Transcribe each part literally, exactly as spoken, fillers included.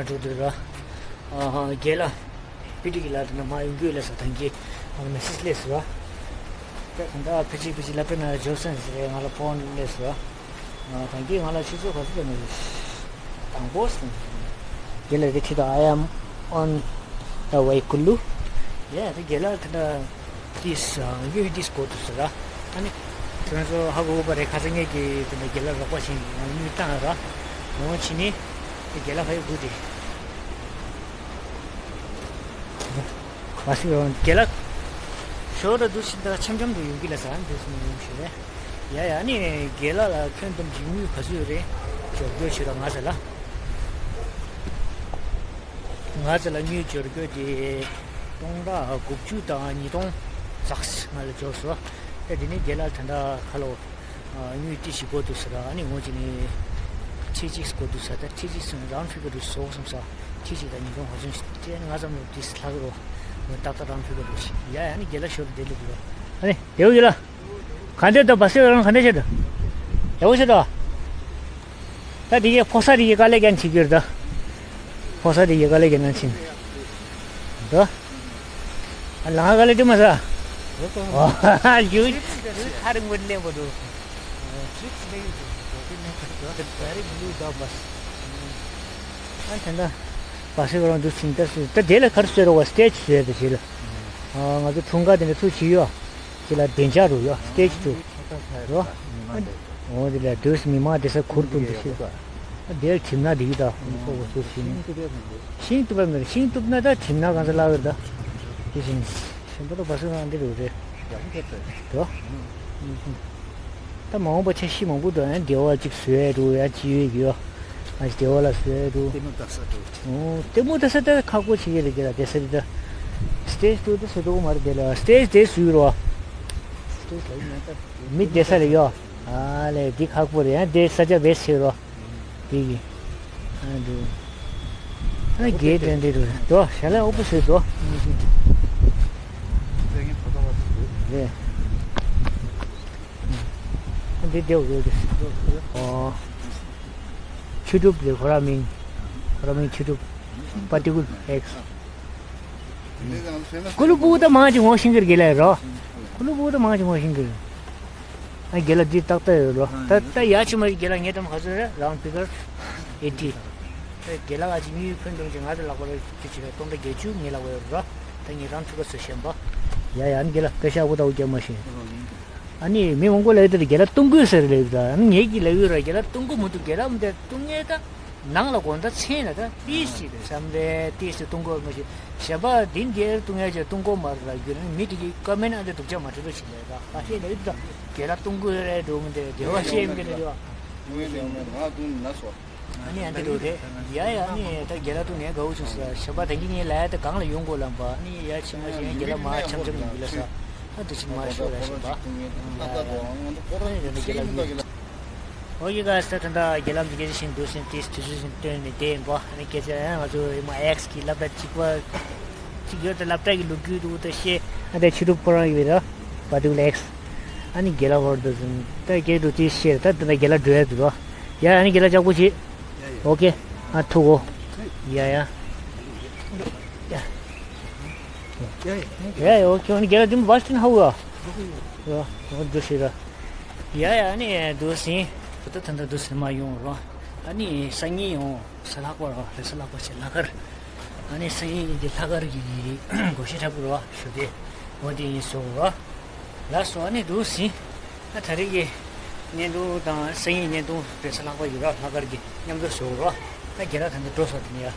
འགྲོ་འདུག་ར། ཨ་རྒན་ལགས། པི་ཏི་གི་ལགས་དེ་ན་མ་ཡོང་རྒྱུ་ལས་ས་ཐང་གི་ང་ལ་མེ་སེ་ཇི་སླེབས་སོང་ར། ད་ད་ཕི་ཅི་ཕི་ཅི་ལབ་པ་ན་ཇོ་སན་ཟེར་ང་ལ་ཕོན་སླེབས་སོང་ར། ཨ་ཐང་གི་ང་ལ་ཆུ་ཚོད་ག་ཚོད་ལ་ནི་དང་པོ་སོང་། རྒན་ལགས་དེ་ཁྲིད་དང་I am on the way ཀུ་ལུ། ཡ་ད་རྒན་ལགས་ད་ད། ཏིས་དངུལ་ཏིས་དགོས་འདུག་ཟེར་ར། ཨ་ནི་ཁྱོད་ཚོ་ཧ་གོ་བ་རེད། ཁ་སང་ངེད་ཀྱིས་དེ་འདྲ་རྒན་ལགས་རོགས་པ་བྱས་ནས་ང་དངུལ་བཏང་ར། ཡོང་ཕྱིན་ནི་དེ་རྒན་ལགས་ཕ་ཡུལ་སྒུག་དེ། མ་སྲིད་རོགས་རྒན་ལགས། ཞོར་དུ་འདུག་ཕྱིན་ད་འཆམ་འཆམ་དུ་ཡོང་གི་ལ་ཟ་འདུག་སེ་ཡོང་ཞུ་རེད། ཡ་ཡ་ཨ་ནི་རྒན་ལགས་ལ་ཁྱོན་བསྡོམས་ཀྱི་དངུལ་ག་ཚོད་ཡོད་རེད། འབྱོར་དགོས་ཞུ་ར་ང་ཟེར་ལ། ང་ཚོ་ལ་དངུལ་འབྱོར་དགོས་དེ་སྟོང་ཕྲག་དགུ་བཅུ་དང་ཉིས་སྟོང་ཙག་ང་ལ་འབྱོར་སོང་། ཨེ་དེ་ནས་རྒན་ལགས་ད་ལྟ་ཁ་ལོ་དངུལ་ཏི་ཞིག་དགོས་འདུག་ཟེར་ར། ཨ་ནི་ངོ་ཅི་ནས་ཁྲི་གཅིག་དགོས་འདུག་ཟེར། ད་ཁྲི་གཅིག་སོང་རང་ཕི་ག་རུ་བཟོ་སོང་ས། ཁྲི་གཅིག་དང་ཉིས་སྟོང་ཧོ་ཚོན་ཞིག་དེ་ང་ཙམ་ལོ་ཏི་ལྷག་རོ། ང་ཏག་ཏག་རང་ཕི་ག་རུ་ཞིག་ཡ་ཡ་ཨ་ནི་རྒན་ལགས་ཞོར་དུ་བསྡད་འདུག་རོ། ཨ་ནི་དེའུ་ཡོད་ལ། ག་འདྲ་འདུག་བ་སེ་རང་ག་འདྲ་བྱས་འདུག་ཡག་པོ་བྱས་འདུག་ད་དེ་གའི་ཕོ་གསར་དེ་གའི་དཀའ་ལས་ཀྱང་བྱེད་ཀྱི་ཡོད་ད། ཕོ་གསར་དེ་གའི་དཀའ་ལས་ཀྱང་ན་ཕྱིན། འདུག་ཨ་ལང་དཀའ་ལས་འདུག་མ་ཟ། ཨོ་ཡུ་ཁ་རིང་པོ་གླེན་པོ་འདུག་ཨ་ད་ད་བ་སེ་རང་འདུག་ཕྱིན་ད་སུ་ད་དེ་ལ་གར་སོད་རོགས་བ་སྟེ་ཅི་སོད་ད་ཞིག་ལ། ང་ཚོ་འཁྲུངས་སྐར་དེ་འདྲ་ཚུགས་བྱེད་ཡོད། ཅི་ལ་བདེ་འཇགས་རུ་ཡོད་སྟེ་ཅི་ཚུགས། རོ། འོ་དེ་ལ་དུས་མི་མང་དེ་ས་ཁུར་ཕུན་དུ་ཤེས། དེར་ཁྲིམས་ན་འགྲིག་ད་ཁོ་ཚོ་ཤིང་། ཤིང་གཏུབ་པ་མེད་ཤིང་གཏུབ་ན་ད་ཁྲིམས་ན་གང་ས་ལ་བེར་ད། དེ་བཞིན་ཆེན་པོ་ད་བ་སོ་ང་འདི་རུ་རེད། དོ། ད་མ་འོངས་པ་ཆ་ཤི་མང་པོ་འདུག་ཡང་སྡེ་བ་གཅིག་བཟོས་འགྲོ་ཡང་ཅི་ཡོད་ཡོད། ཨ་ཅི་དེ་བ་ལ་བཟོས་འགྲོ། ལྟད་མོ་ལྟ་ས་འགྲོ། ལྟད་མོ་ལྟ་ས་ད་ཁག་པོ་བྱེད་ཀྱི་རེད་ཀྱི་ལ་དེ་ས་རེད་ད། སྟེ་ཇི་ཏུ་ད་ས་འགྲོ་གི་མ་རེད་དེ་ལ་སྟེ་ཇི་དེ་བཟོས་རོ། སྟེ་ཇི་ལ་ཡིན་ན་ད། མི་བསྡད་ས་རེད་ཡོ། ཨ་ལས་འདི་ཁག་པོ་རེད་ཡང་འདི་ས་ཆ་བེད་ཟེར་རོ། འདི་གི། ཨ་འདུ། ཨ་རྒྱས་དྲན་འདི་རུ་དོ་ཞལ་ལག་ཨོ་པོ་ཟེར་དོ། རེད། ཨ་འདི་རྒྱག་དགོས་འདི། ཨོ། ཆུ་གྲུབ་རེད་ཁོ་ར་མིང་། ཁོ་ར་མིང་ཆུ་གྲུབ། པ་ཏི་ཀུལ་ཨེགས། ཀུ་ལུ་པུ་ད་མང་ཅིག་ངོ་ཤིང་གིར་གི་ལ་རོ། ཀུ་ལུ་པུ་ད་མང་ཅིག་ངོ་ཤིང་གིར། ཨ་རྒན་ལགས་འདི་ཏག་ཏག་ཡོད་རོ། ད་ད་ཡ་ཆི་མ་རྒན་ལགས་ངས་དམ་ག་ཚོད་རེད་རང་ཕི་གར་ཨེ་ཊི། ད་རྒན་ལགས་ཨ་ཅི་དངུལ་ཕོན་འདོམས་ཀྱི་ང་ཚོ་ལག་པ་རེད་ཅི་ཆི་རེད་སྟོང་ཕྲག་བརྒྱད་ཅུ་ངའི་ལག་པ་ཡོད་རོ། ད་ངས་རང་ཕི་གར་ཚོད་ཤེས་པ། ཡ་ཡ་ཨ་ནི་རྒན་ལགས་པེ་ཤ་ཨ་ཁུ་ད་འུ་རྒྱབ་མ་ཤེས། ཨ་ནི་མི་མང་པོ་ལ་ཡོད་དེ་རྒན་ལགས་གཏོང་དགོས་ཟེར་ལེ་ཡོད་ད་ཨ་ནི་ངས་ཀྱི་ལ་ཡོད་ར་རྒན་ལགས་གཏོང་དགོས་མི་འདུག་རྒན་ལགས་མི་འདུག་གཏོང་ངེས་ད། ནང་ལ་དགོང་དག་མཚན་ལ་ད་ཏིས་ཅིག་བསམ་པས་ཏིས་ཅིག་གཏོང་དགོས་མ་ཤེས། གཞན་པ་འདི་འདིར་གཏོང་ཡ་ཅིག་གཏོང་དགོས་མ་རེད་ལ་རྒྱུ་ན་མི་དེ་གི་ཀ་མེན་ཨ་འདི་སྡུག་ཅག་མ་འཕྲོད་རོགས་བྱེད་ལས་ད་ཁ་ཤས་ལ་ཡོད་ད་རྒན་ལགས་གཏོང་དགོས་རེད་འགྲོ་མི་འདི་དེ་བ་ཤེས་མི་འདི་རེད་བ། ཨ་ནི་ཨ་འདི་རུ་རེད་ཡ་ཡ་ཨ་ནི་ད་རྒན་ལགས་ཐུག་ངས་དགའ་བོ་བྱུང་ཟེར་གཞན་པ་ད་གིན་ངས་ལ་ཡ་ད་གང་ལ་ཡོང་དགོས་ལམ་པ་ཨ་ནི་ཡ་ཕྱི་མ་ཞིག་རྒན་ལགས་མ་འཆམ་འཆམ་ཡོང་གི་ལ་ས་ཨ་འདི་ཕྱི་མ་ཤོག་ལ་བྱེད་པ་ཡ་ཡ་ཨ་ནི་རྒན་ལགས་ཡོད། ཨོ་ཡི་ག་ས་ད་ད་རྒྱ་ལམ་དུ་སྐད་ཆ་བཤད་འདུག་ཟིན་ཏིས་དུས་ཚོད་ཟིན་སྟོན་ནས་བསྡད་ཡིན་པ་ཨ་ནི་སྐད་ཆ་ཡང་ང་ཚོ་ཡི་མ་ཨེགས་ཀྱི་སློབ་གྲྭ་གཅིག་པ་གཅིག་ཡོད་དེ་སློབ་གྲྭ་གི་ལོ་རྒྱུས་འདུག་ད་བཤད་ཨ་ད་ཕྱི་དྲུག་པོ་རང་ཡོད་ར་པ་དུག་ལ་ཨེགས་ཨ་ནི་རྒྱ་ལ་ཧོར་དུ་ཟིན་ད་སྐད་འདུག་ཏིས་བཤད་ད་ད་རྒྱ་ལ་འགྲོ་ཡ་འདུག་ར་ཡ་ཨ་ནི་རྒྱ་ལ་ལྕགས་པོ་བྱེད་ཨོ་ཀེ་ཨ་ཐུག་གོ་ཡ་ཡ་ཡ་ཡ་ཨོ་ཀེ་ཨ་ནི་རྒྱ་ལ་དུམ་བ་སྟིན་ཧ་ཝ་ཡ་ཡ་འགྲོ་ཤེས་ར། ཡ་ཡ་ཨ་ནི་འདུག་ཟིན། ད་ད་ད་འདུག་ཟིན་མ་ཡོང་རོ། ཨ་ནི་སང་ཉིན་ཡོང་རེས་གཟའ་ལྷག་པ་རོ་རེས་གཟའ་ལྷག་པ་བྱས་ལྷག་དཀར། ཨ་ནི་སང་ཉིན་འདི་ལྷག་དཀར་གྱི་སྒོར་གཞས་འཁྲབ་རོ་ཞུ་དེ། འོ་དེ་ཡིན་སོང་རོ། ལགས་སོ་ཨ་ནི་འདུག་ཟིན། ཨ་ད་རེས་ཀྱི་བརྙན་ཐུང་དང་སང་ཉིན་བརྙན་ཐུང་རེས་གཟའ་ལྷག་པ་ཡོད་ར་ལྷག་དཀར་གྱི་མཉམ་དུ་བཟོ་རོ། ཨ་རྒན་ལགས་ད་ནི་འགྲོ་ས་དེ་ནི་ཡ།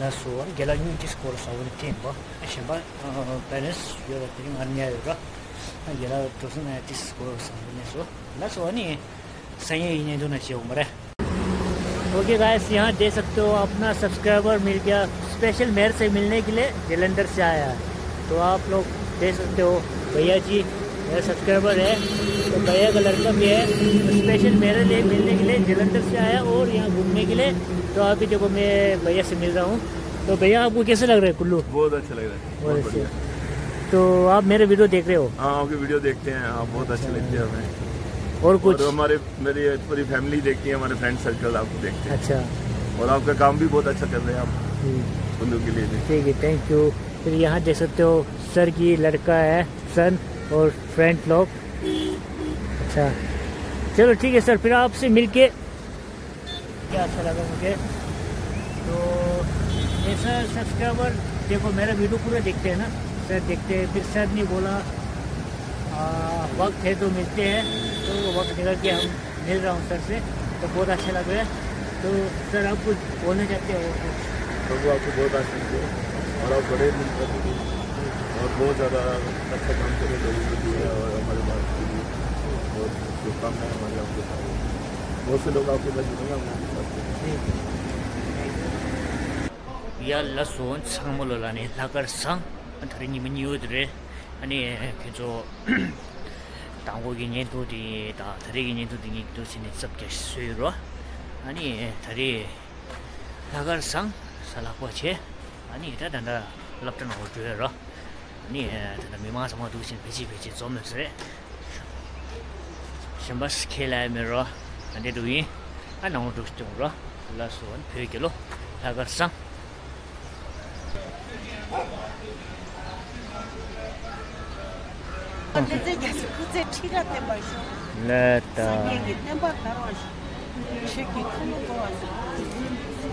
ལགས་སོ་ཨ་ནི་རྒན་ལགས་སྙིང་རྗེ་སྐོར་ཟ་བ་ནི་ཐེན་པ་ཨ་གཞན་པ་བེ་ལེན་སི་ཡོད་ར་དེ་རིང་ང་ཉལ་ཡོད་ར། ཨ་རྒན་ལགས་འགྲོ་སོང་ན་ཡ་ཏིས་སྐོར་ཟ་བ་ནི་སོ། ལགས་སོ་ཨ་ནི། संजय ने तो नशे उम्र है। ओके गाइस, यहाँ देख सकते हो अपना सब्सक्राइबर मिल गया, स्पेशल मेरे से मिलने के लिए जलंधर से आया है। तो आप लोग देख सकते हो भैया जी मेरा सब्सक्राइबर है, तो भैया का लड़का भी है, तो स्पेशल मेरे लिए मिलने के लिए जलंधर से आया और यहाँ घूमने के लिए। तो अभी देखो मैं भैया से मिल रहा हूँ। तो भैया आपको कैसे लग रहा है कुल्लू? बहुत अच्छा लग रहा है। बहुत बहुत बढ़िया। अच्छा। तो आप मेरे वीडियो देख रहे हो? हाँ, आपकी वीडियो देखते हैं, आप बहुत अच्छे लगते हैं हमें। और कुछ? और हमारे, मेरी पूरी फैमिली देखती है, हमारे फ्रेंड सर्कल आपको देखते हैं। अच्छा। और आपका काम भी बहुत अच्छा कर रहे हैं आप। जी। उन लोगों के लिए भी। ठीक है, थैंक यू। फिर यहाँ देख सकते हो, सर की लड़का है, सन और फ्रेंड लोग। अच्छा, चलो ठीक है सर, फिर आपसे मिलके क्या अच्छा लगा मुझे। तो ऐसा सब्सक्राइबर, देखो, मेरा वीडियो पूरा देखते हैं ना सर, देखते हैं। फिर सर ने बोला, आ, वक्त है तो मिलते हैं, तो वक्त निकल के हम मिल रहा हूँ सर से, तो बहुत अच्छा लग रहा है। तो सर, आप कुछ बोलना चाहते हो? प्रभु आपको बहुत आशीष दे और आप बड़े दिन तक और बहुत ज़्यादा अच्छा काम करें लोगों के लिए और हमारे भारत के लिए। बहुत शुभकामनाएं हमारे आपके साथ। बहुत से लोग आपके साथ जुड़ेंगे, हम आपके साथ जुड़ेंगे। ཡ་ལགས་སོ། ཚང་མ་ལོ་ལ་ནི་ལྷག་དཀར་བཟང་། ད་རེས་ཉི་མ་གཉིས་པ་དེ་རེད། ཨ་ནི་ཁྱེད་ཚོ་དང་པོ་གི་བརྙན་ཐུང་དེ་དང་ད་རེས་ཀྱི་བརྙན་ཐུང་དེ་གཉིས་ཀྱི་འདུག་ཟེར་ནས་ཚབ་རྒྱ་བཟོས་ཡོད་རོ། ཨ་ནི་ད་རེས་ལྷག་དཀར་བཟང་། གཟའ་ལྷག་པ་བྱས། ཨ་ནི་ད་ད་ལྟ་སློབ་གྲྭ་ནང་ལ་འགྲོ་ཡོད་རོ། ཨ་ནི་ད་ལྟ་མི་མང་ཚང་མ་འདུག་ཟེར་ནས་ཕལ་ཆེར་ཕལ་ཆེར་འཛོམས་ཡོད་ས་རེད། གཞན་པ་ཁས་ལེན་མེད་རོ། ཨ་འདྲ་འདུག་ཡིན། ཨ་ནང་ལོགས་འགྲོ་ཤོག་རོ། ལགས་སོ། བོད་རྒྱལ་ལོ། ལྷག་དཀར་བཟང་། ལགས་སོ། ལགས་སོ། ལགས་སོ། ལགས་སོ། ལགས་སོ། ལགས་སོ། ལགས་སོ། ལགས་སོ། ལགས་སོ། ལགས་སོ། ཆོས་ཀྱི་ཐུན་མོང་བསྐོར་བ་ཞིག།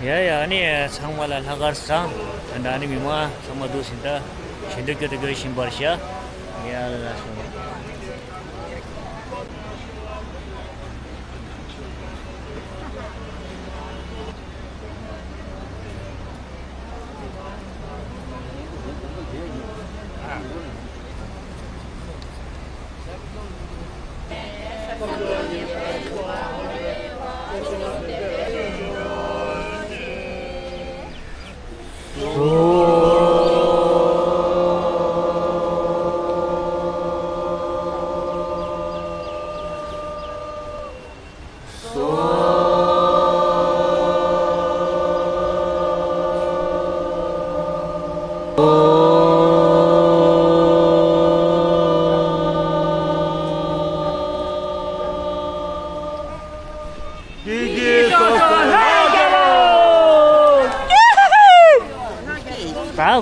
ཡ་ཡ། ཨ་ནི་ཚང་མ་ལ་ལྷག་དཀར་བཟང་། ད་ལྟ་ཨ་ནི་མི་མང་ཚང་མ་འདུག་ཟིན། ད་ཞལ་འདོན་སྐྱོར་དུ་དགོས་བཞིན་པར་བྱ། ཡ་ལ་སོང་། ད་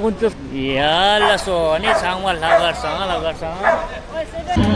ཀུན་ཏུ། ཡ་ལ་སོ། ཨ་ནི་ཚང་མ་ལྷག་དཀར་བཟང་། ལྷག་དཀར་བཟང་།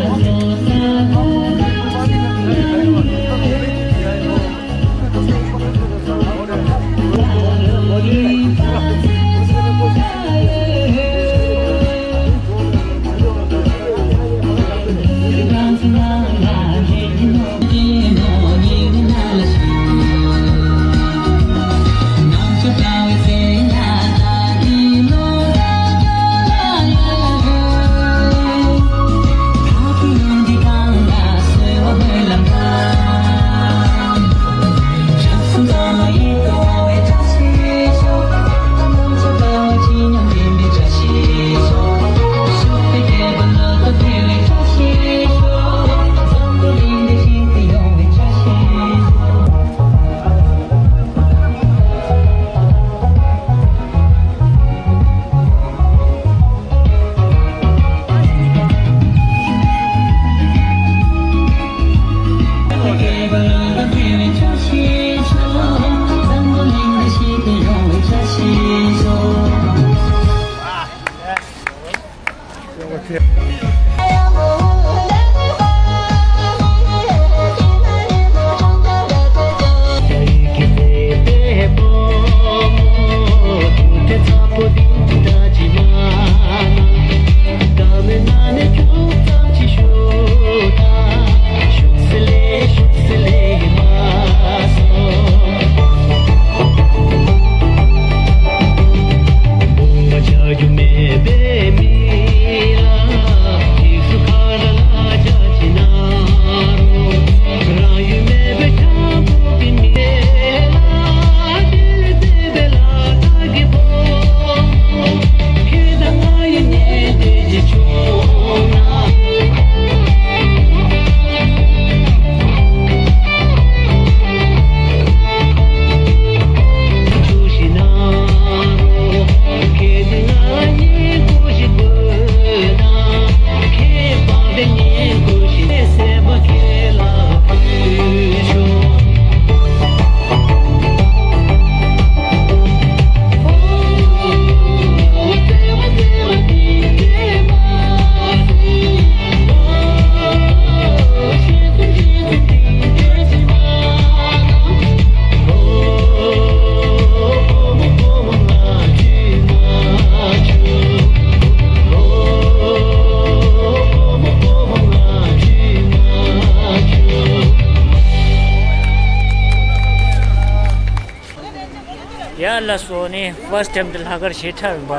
ལགས་སོ། ནི་first time དེ་ལྷག་དཀར་གཞས་འཁྲབ་ཡིན་པ།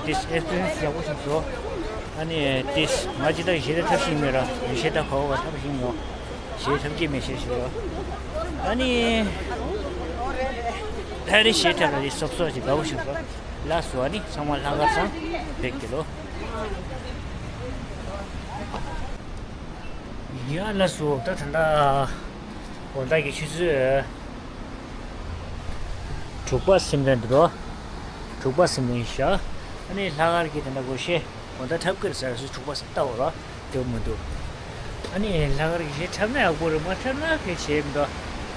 དེ་experience ཡག་པོ་ཞིག་བཟོ། ཨ་ནི་དེ་ང་ཅི་ད་གཞས་ད་འཁྲབ་ཤེས་མེད་ར། གཞས་ད་ག་བ་འཁྲབ་ཤེས་མྱོང་། གཞས་འཁྲབ་ཀྱི་མེད་ཤེས་ཤིག་ར། ཨ་ནི་ད་རེས་གཞས་འཁྲབ་ལ་དེ་སོབ་སོབ་ཅིག་དགའ་པོ་ཞིག་ར། ལགས་སོ། ཨ་ནི་ཚང་མ་ལྷག་དཀར་སང་བེད་ཀྱི་ལོ། ཡ་ལགས་སོ། ད་ད་ལྟ་དགོང་དག་གི་ཆུ་ཚོད་དྲུག་པ་ཟིན་པ་འདུག་རོ། དྲུག་པ་ཟིན་པ་ཡིན་ཤག་ཨ་ནི་ལྷག་དཀར་གྱི་ད་ལྟ་སྒོར་གཞས་དགོང་དག་འཁྲབ་ཀྱི་རེད་ཟེར་སུ་དྲུག་པ་ཟིན་ལྟ་བ་རོ། དེ་མི་འདུག་ཨ་ནི་ལྷག་དཀར་གྱི་གཞས་འཁྲབ་ན་ཡག་པོ་རེད། མ་འཁྲབ་ན་ཁྱད་བྱས་མི་འདུག་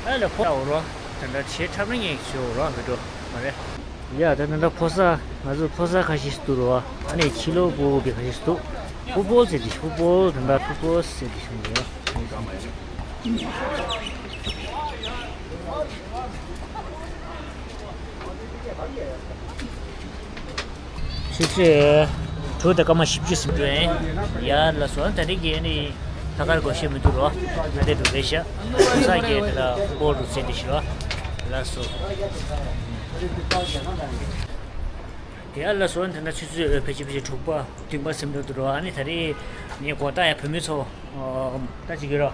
ཨ་ལ་ཕོ་ལྟ་བ་རོ། ད་ལྟ་གཞས་འཁྲབ་ན་ངས་བྱེད་འོ་རོ་མི་འགྲོ་མ་རེད། ཡ་ད་ད་ལྟ་ཕོ་གསར་ང་ཚོ་ཕོ་གསར་ཁ་ཤས་འདུག་རོ། ཨ་ནི་ཕྱི་ལོགས་ཕྲུ་གུ་དེ་ཁ་ཤས་འདུག་ཕུ་པོལ་ཟེར་དེ་ཕུ་པོལ་ད་ལྟ་ཕུ་པོལ་ཟེར་དེ་བྱུང་ཡོད། ཆུ་ཚོད་དྲུག་དང་སྐར་མ་བཞི་བཅུ་ཟིན་འགྲོ་ཡིན། ཡ་ལགས་སོ། ད་རེས་ཀྱི་ཨ་ནི་ལྷག་དཀར་སྒོར་གཞས་མི་འདུག་རོ། ང་དེ་འདུག་རེད་ཤག་ས་གི་དེ་ལ་ཕུ་པོལ་རུ་ཚེ་འདི་ཤི་རོ། ལགས་སོ། དེ་ཡ་ལགས་སོ། ད་ཆུ་ཚོད་ཕལ་ཆེར་ཕལ་ཆེར་དྲུག་པ་བདུན་པ་ཟིན་འགྲོ་འདུག་རོ། ཨ་ནི་ད་རེས་ངས་དགོང་དག་ཡ་བུད་མེད་ཚོ་ད་ཅིག་གི་རོ།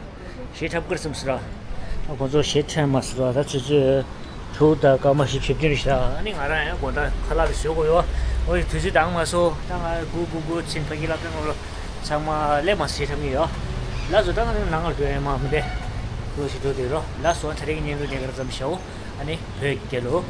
གཞས་འཁྲབ་ཀྱི་རེད་བསམ་སོང་ར། ཁོང་ཚོ་གཞས་འཁྲབ་མ་སོང་ར། ད་ཆུ་ཚོད་དྲུག་དང་སྐར་མ་བཞི་བཅུ་ཞེ་བདུན་རེད་ཤག་ཨ་ནི་ང་རང་ཡང་དགོང་དག་ཁ་ལག་རེ་བཟོ་དགོས་ཡོད། འོ་ཡི་དུས་ཚོད་འདང་མ་སོང་། ད་ང་སྒུག་སྒུག་སྒུག་ཕྱིན་ཕ་གི་ལ་ཕན་ངོ་ལོ། ཚང་མ་སླེབས་མ་སོང་། གཞས་འཁྲབ་ཀྱི་ཡོད། ལགས་སོ། ད་ང་ནི་ནང་ལ་འགྲོ་ཡ་མ་མི་བདེ། ལོ་ཞིག་འགྲོ་བདེ་རོ། ལགས་སོ། ད་རེས་ཀྱི་བརྙན་ཐུང་དེ་ག་རང་ཙམ་བྱའོ། ཨ་ནི་བོད་རྒྱལ་ལོ།